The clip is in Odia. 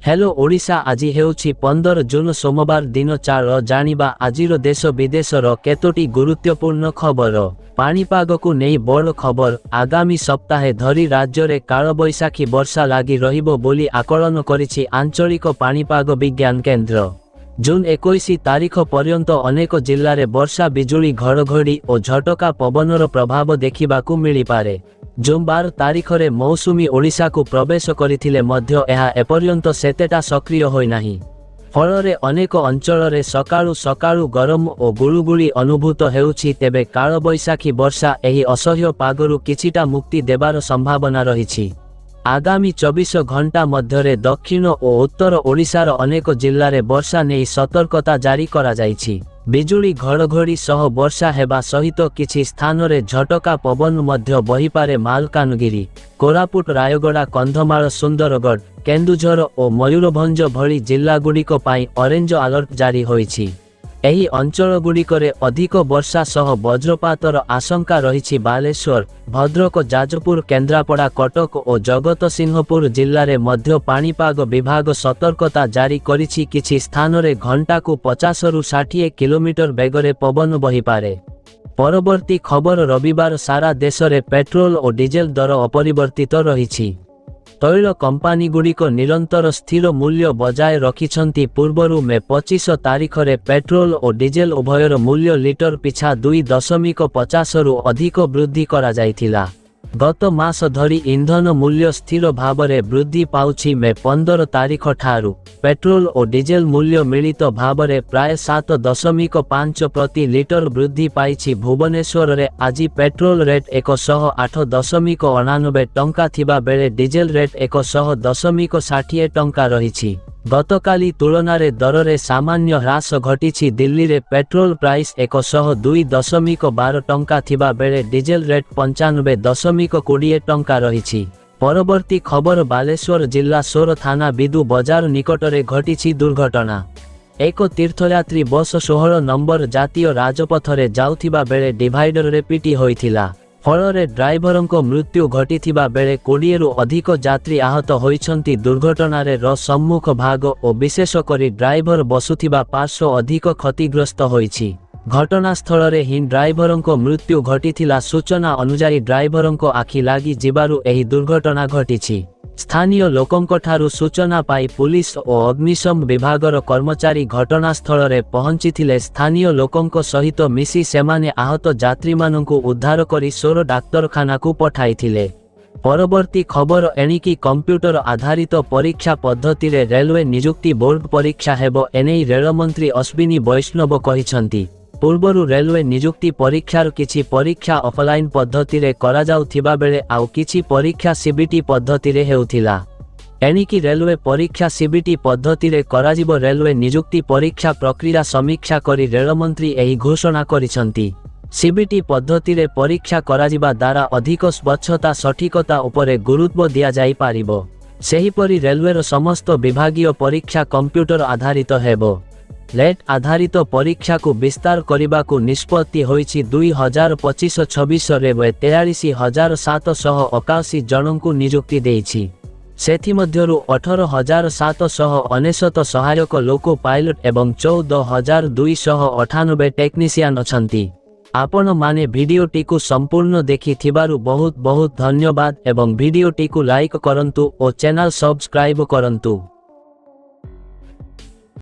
ହ୍ୟାଲୋ ଓଡ଼ିଶା, ଆଜି ହେଉଛି 15 ଜୁନ ସୋମବାର ଦିନ। ଚାଲ ଜାଣିବା ଆଜିର ଦେଶ ବିଦେଶର କେତୋଟି ଗୁରୁତ୍ୱପୂର୍ଣ୍ଣ ଖବର। ପାଣିପାଗକୁ ନେଇ ବଡ଼ ଖବର। ଆଗାମୀ ସପ୍ତାହେ ଧରି ରାଜ୍ୟରେ କାଳବୈଶାଖୀ ବର୍ଷା ଲାଗି ରହିବ ବୋଲି ଆକଳନ କରିଛି ଆଞ୍ଚଳିକ ପାଣିପାଗ ବିଜ୍ଞାନ କେନ୍ଦ୍ର। ଜୁନ୍ 21 ତାରିଖ ପର୍ଯ୍ୟନ୍ତ ଅନେକ ଜିଲ୍ଲାରେ ବର୍ଷା, ବିଜୁଳି, ଘଡ଼ଘଡ଼ି ଓ ଝଟକା ପବନର ପ୍ରଭାବ ଦେଖିବାକୁ ମିଳିପାରେ। ଜୁନ୍ 12 ତାରିଖରେ ମୌସୁମୀ ଓଡ଼ିଶାକୁ ପ୍ରବେଶ କରିଥିଲେ ମଧ୍ୟ ଏହା ଏପର୍ଯ୍ୟନ୍ତ ସେତେଟା ସକ୍ରିୟ ହୋଇନାହିଁ। ଫଳରେ ଅନେକ ଅଞ୍ଚଳରେ ସକାଳୁ ସକାଳୁ ଗରମ ଓ ଗୁଳୁଗୁଳି ଅନୁଭୂତ ହେଉଛି। ତେବେ କାଳବୈଶାଖୀ ବର୍ଷା ଏହି ଅସହ୍ୟ ପାଗରୁ କିଛିଟା ମୁକ୍ତି ଦେବାର ସମ୍ଭାବନା ରହିଛି। ଆଗାମୀ 24 ଘଣ୍ଟା ମଧ୍ୟରେ ଦକ୍ଷିଣ ଓ ଉତ୍ତର ଓଡ଼ିଶାର ଅନେକ ଜିଲ୍ଲାରେ ବର୍ଷା ନେଇ ସତର୍କତା ଜାରି କରାଯାଇଛି। ବିଜୁଳି ଘଡ଼ଘଡ଼ି ସହ ବର୍ଷା ହେବା ସହିତ କିଛି ସ୍ଥାନରେ ଝଟକା ପବନ ମଧ୍ୟ ବହିପାରେ। ମାଲକାନଗିରି, କୋରାପୁଟ, ରାୟଗଡ଼ା, କନ୍ଧମାଳ, ସୁନ୍ଦରଗଡ଼, କେନ୍ଦୁଝର ଓ ମୟୂରଭଞ୍ଜ ଭଳି ଜିଲ୍ଲାଗୁଡ଼ିକ ପାଇଁ ଅରେଞ୍ଜ ଆଲର୍ଟ ଜାରି ହୋଇଛି। ଏହି ଅଞ୍ଚଳଗୁଡ଼ିକରେ ଅଧିକ ବର୍ଷା ସହ ବଜ୍ରପାତର ଆଶଙ୍କା ରହିଛି। ବାଲେଶ୍ୱର, ଭଦ୍ରକ, ଯାଜପୁର, କେନ୍ଦ୍ରାପଡ଼ା, କଟକ ଓ ଜଗତସିଂହପୁର ଜିଲ୍ଲାରେ ମଧ୍ୟ ପାଣିପାଗ ବିଭାଗ ସତର୍କତା ଜାରି କରିଛି। କିଛି ସ୍ଥାନରେ ଘଣ୍ଟାକୁ 50ରୁ 60 କିଲୋମିଟର ବେଗରେ ପବନ ବହିପାରେ। ପରବର୍ତ୍ତୀ ଖବର, ରବିବାର ସାରା ଦେଶରେ ପେଟ୍ରୋଲ ଓ ଡିଜେଲ ଦର ଅପରିବର୍ତ୍ତିତ ରହିଛି। ତୈଳ କମ୍ପାନୀଗୁଡ଼ିକ ନିରନ୍ତର ସ୍ଥିର ମୂଲ୍ୟ ବଜାୟ ରଖିଛନ୍ତି। ପୂର୍ବରୁ ମେ 25 ତାରିଖରେ ପେଟ୍ରୋଲ ଓ ଡିଜେଲ ଉଭୟର ମୂଲ୍ୟ ଲିଟର ପିଛା 2.50ରୁ ଅଧିକ ବୃଦ୍ଧି କରାଯାଇଥିଲା। ଗତ ମାସ ଧରି ଇନ୍ଧନ ମୂଲ୍ୟ ସ୍ଥିର ଭାବରେ ବୃଦ୍ଧି ପାଉଛି। ମେ 15 ତାରିଖ ଠାରୁ ପେଟ୍ରୋଲ ଓ ଡିଜେଲ ମୂଲ୍ୟ ମିଳିତ ଭାବରେ ପ୍ରାୟ 7.5 ପ୍ରତି ଲିଟର ବୃଦ୍ଧି ପାଇଛି। ଭୁବନେଶ୍ୱରରେ ଆଜି ପେଟ୍ରୋଲ ରେଟ୍ 108.89 ଟଙ୍କା ଥିବା ବେଳେ ଡିଜେଲ ରେଟ୍ 100.60 ଟଙ୍କା ରହିଛି। ଗତକାଲି ତୁଳନାରେ ଦରରେ ସାମାନ୍ୟ ହ୍ରାସ ଘଟିଛି। ଦିଲ୍ଲୀରେ ପେଟ୍ରୋଲ ପ୍ରାଇସ୍ 102.12 ଟଙ୍କା ଥିବା ବେଳେ ଡିଜେଲ ରେଟ୍ 95.20 ଟଙ୍କା ରହିଛି। ପରବର୍ତ୍ତୀ ଖବର, ବାଲେଶ୍ୱର ଜିଲ୍ଲା ସୋର ଥାନା ବିଦୁ ବଜାର ନିକଟରେ ଘଟିଛି ଦୁର୍ଘଟଣା। ଏକ ତୀର୍ଥଯାତ୍ରୀ ବସ୍ 16 ନମ୍ବର ଜାତୀୟ ରାଜପଥରେ ଯାଉଥିବା ବେଳେ ଡିଭାଇଡରରେ ପିଟି ହୋଇଥିଲା। ଫଳରେ ଡ୍ରାଇଭରଙ୍କ ମୃତ୍ୟୁ ଘଟିଥିବା ବେଳେ 20ରୁ ଅଧିକ ଯାତ୍ରୀ ଆହତ ହୋଇଛନ୍ତି। ଦୁର୍ଘଟଣାରେ ର ସମ୍ମୁଖ ଭାଗ ଓ ବିଶେଷ କରି ଡ୍ରାଇଭର ବସୁଥିବା ପାର୍ଶ୍ୱ ଅଧିକ କ୍ଷତିଗ୍ରସ୍ତ ହୋଇଛି। ଘଟଣାସ୍ଥଳରେ ହିଁ ଡ୍ରାଇଭରଙ୍କ ମୃତ୍ୟୁ ଘଟିଥିଲା। ସୂଚନା ଅନୁଯାୟୀ, ଡ୍ରାଇଭରଙ୍କ ଆଖି ଲାଗି ଯିବାରୁ ଏହି ଦୁର୍ଘଟଣା ଘଟିଛି। ସ୍ଥାନୀୟ ଲୋକଙ୍କଠାରୁ ସୂଚନା ପାଇ ପୁଲିସ ଓ ଅଗ୍ନିଶମ ବିଭାଗର କର୍ମଚାରୀ ଘଟଣାସ୍ଥଳରେ ପହଞ୍ଚିଥିଲେ। ସ୍ଥାନୀୟ ଲୋକଙ୍କ ସହିତ ମିଶି ସେମାନେ ଆହତ ଯାତ୍ରୀମାନଙ୍କୁ ଉଦ୍ଧାର କରି ସୋର ଡାକ୍ତରଖାନାକୁ ପଠାଇଥିଲେ। ପରବର୍ତ୍ତୀ ଖବର, ଏଣିକି କମ୍ପ୍ୟୁଟର ଆଧାରିତ ପରୀକ୍ଷା ପଦ୍ଧତିରେ ରେଲୱେ ନିଯୁକ୍ତି ବୋର୍ଡ ପରୀକ୍ଷା ହେବ। ଏନେଇ ରେଳମନ୍ତ୍ରୀ ଅଶ୍ୱିନୀ ବୈଷ୍ଣବ କହିଛନ୍ତି। ପୂର୍ବରୁ ରେଲୱେ ନିଯୁକ୍ତି ପରୀକ୍ଷାର କିଛି ପରୀକ୍ଷା ଅଫଲାଇନ୍ ପଦ୍ଧତିରେ କରାଯାଉଥିବା ବେଳେ ଆଉ କିଛି ପରୀକ୍ଷା ସିବିଟି ପଦ୍ଧତିରେ ହେଉଥିଲା। ଏଣିକି ରେଲୱେ ପରୀକ୍ଷା ସିବିଟି ପଦ୍ଧତିରେ କରାଯିବ। ରେଲୱେ ନିଯୁକ୍ତି ପରୀକ୍ଷା ପ୍ରକ୍ରିୟା ସମୀକ୍ଷା କରି ରେଳମନ୍ତ୍ରୀ ଏହି ଘୋଷଣା କରିଛନ୍ତି। ସିବିଟି ପଦ୍ଧତିରେ ପରୀକ୍ଷା କରାଯିବା ଦ୍ୱାରା ଅଧିକ ସ୍ୱଚ୍ଛତା, ସଠିକତା ଉପରେ ଗୁରୁତ୍ୱ ଦିଆଯାଇପାରିବ। ସେହିପରି ରେଲୱେର ସମସ୍ତ ବିଭାଗୀୟ ପରୀକ୍ଷା କମ୍ପ୍ୟୁଟର ଆଧାରିତ ହେବ। ଲେଟ୍ ଆଧାରିତ ପରୀକ୍ଷାକୁ ବିସ୍ତାର କରିବାକୁ ନିଷ୍ପତ୍ତି ହୋଇଛି। 2025-26 ରେଲୱେ 43,781 ଜଣଙ୍କୁ ନିଯୁକ୍ତି ଦେଇଛି। ସେଥିମଧ୍ୟରୁ 18,799 ସହାୟକ ଲୋକୋ ପାଇଲଟ ଏବଂ 14,298 ଟେକ୍ନିସିଆନ ଅଛନ୍ତି। ଆପଣମାନେ ଭିଡ଼ିଓଟିକୁ ସମ୍ପୂର୍ଣ୍ଣ ଦେଖିଥିବାରୁ ବହୁତ ବହୁତ ଧନ୍ୟବାଦ ଏବଂ ଭିଡ଼ିଓଟିକୁ ଲାଇକ୍ କରନ୍ତୁ ଓ ଚ୍ୟାନେଲ ସବସ୍କ୍ରାଇବ କରନ୍ତୁ।